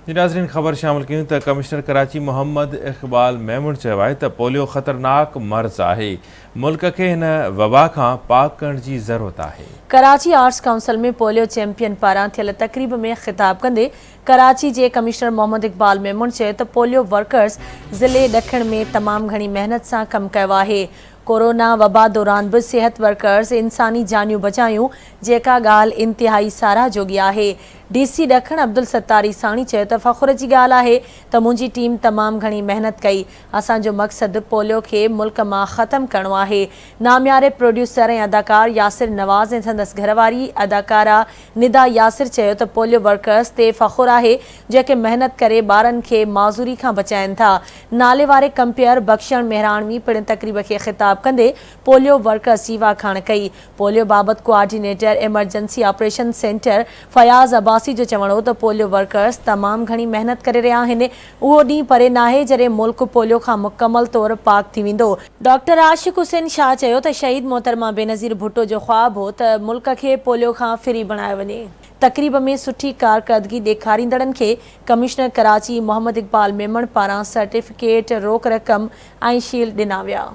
جي ناظرين خبر شامل ڪيون ته ڪمشنر ڪراچي محمد اقبال ميمڻ چيو آهي ته پوليو خطرناڪ مرض آهي، ملڪ کي هن وبا کان پاڪ ڪرڻ جي ضرورت آهي. Karachi arts council ۾ polio champion پاران ٿيل تقريب ۾ خطاب ڪندي ڪراچي جي ڪمشنر محمد اقبال ميمڻ چيو ته پوليو ورڪرز ضلعي ڏکڻ ۾ تمام گهڻي محنت سان ڪم ڪيو آهي، ڪورونا وبا دوران به صحت ورڪرز انساني جانيون بچايون جيڪا ڳالهه انتهائي ساراهه جوڳي آهي. ڊي سي ڏکڻ عبدالستار عيساڻي چيو ته فخر جي ڳالهه آهي ته منهنجي ٽيم تمام گهڻي محنت ڪئي، اسان جو مقصد پوليو کي ملڪ مان ختم ڪرڻو آهي. نامياري پروڊيوسر ۽ اداڪار ياسر نواز ۽ سندس گهرواري اداڪاره ندا ياسر چيو ته پوليو ورڪرز تي فخر آهي جيڪي محنت ڪري ٻارن کي معذوري کان بچائين ٿا. ناليواري ڪمپيئر بخشڻ مهراڻوي پڻ تقريب کي خطاب ڪندي پوليو ورڪرز جي واکاڻ ڪئي. پوليو بابت coordinator emergency operation centre Fayaz Abbasi جو چوڻ هو ته پوليو ورڪرز تمام گهڻي محنت ڪري رهيا آهن، اهو ڏينهن پري ناهي جڏهن ملڪ پوليو کان مڪمل طور پاڪ ٿي ويندو. ڊاڪٽر عاشق حسين شاهه چيو ته شهيد محترمه بينظير ڀٽو جو خواب هو ته ملڪ کي پوليو کان فري بڻايو وڃي. تقريب ۾ سٺي ڪارڪردگي ڏيکاريندڙن کي ڪمشنر ڪراچي محمد اقبال ميمڻ پاران سرٽيفڪيٽ، روڪ رقم ۽ شيلڊ ڏنا ويا.